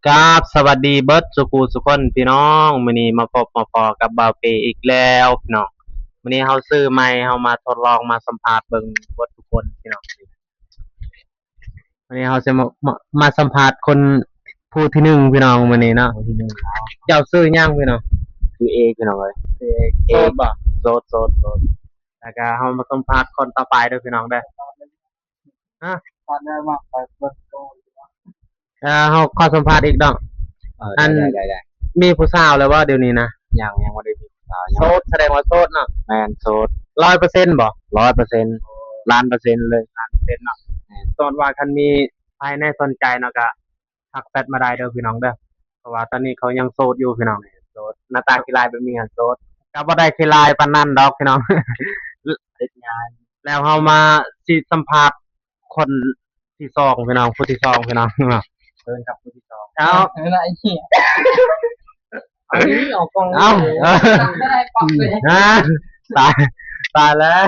ກາບສະຫວັດດີເບິດສູ່ຜູ້ສູ່ຄົນພີ່ນ້ອງ, ມື້ນີ້ມາພົບມາພໍ້ກັບບ່າວເປອີກແລ້ວພີ່ນ້ອງ. ມື້ນີ້ເຮົາຊື້ໃໝ່, ເຮົາມາທົດລອງມາສຳພາດເບິ່ງເບິດທຸກຄົນພີ່ນ້ອງ. ມື້ນີ້ເຮົາຊິມາ ມາ ມາສຳພາດຄົນຜູ້ທີໜຶ່ງພີ່ນ້ອງ ມື້ນີ້ເນາະ. ຜູ້ທີໜຶ່ງ ເຈົ້າຊື່ຫຍັງພີ່ນ້ອງ? ຊື່ເອກພີ່ນ້ອງເອີຍ. ເອກ. ໂສດບໍ່? ໂສດ ໂສດ ໂສດ. ແລ້ວກະເຮົາມາສຳພາດຄົນຕໍ່ໄປເດີພີ່ນ້ອງເດີ. ຮະ? ເອີ ເຮົາຂໍສຳພາດອີກເນາະ. ເອີ ອັນ ໄດ້ ໄດ້ ໄດ້ ໄດ້. ມີຜູ້ສາວແລ້ວບໍ່ດຽວນີ້ນະ? ຍັງ ຍັງບໍ່ໄດ້ມີຜູ້ສາວ. ໂສດ ສະແດງວ່າໂສດເນາະ. ແມ່ນ ໂສດ. ຮ້ອຍເປີເຊັນບໍ່? ຮ້ອຍເປີເຊັນ ລ້ານເປີເຊັນເລີຍ. ລ້ານເປີເຊັນເນາະ. ແມ່ນ. ສົມມຸດວ່າຄັນມີໃຜແນ່ສົນໃຈເນາະ ກະທັກແຊັດມາໄດ້ເດີພີ່ນ້ອງເດີ, ເພາະວ່າຕອນນີ້ເຂົາຍັງໂສດຢູ່ພີ່ນ້ອງ. ໂສດ. ໜ້າຕາຂີ້ຮ້າຍແບບນີ້ຫັ້ນໂສດ. ກະບໍ່ໄດ້ຂີ້ຮ້າຍປານນັ້ນດອກພີ່ນ້ອງ. ເຮັດງານ. ແລ້ວເຮົາມາຊິສຳພາດຄົນທີສອງພີ່ນ້ອງ, ຜູ້ທີສອງພີ່ນ້ອງ. ເຊີນຄັບຜູ້ທີສອງ. ເອົາ ເອີ ໄອ້ເຫຍ ເອົາ ເອົາ ເອົາ ຕາຍ ຕາຍແລ້ວ.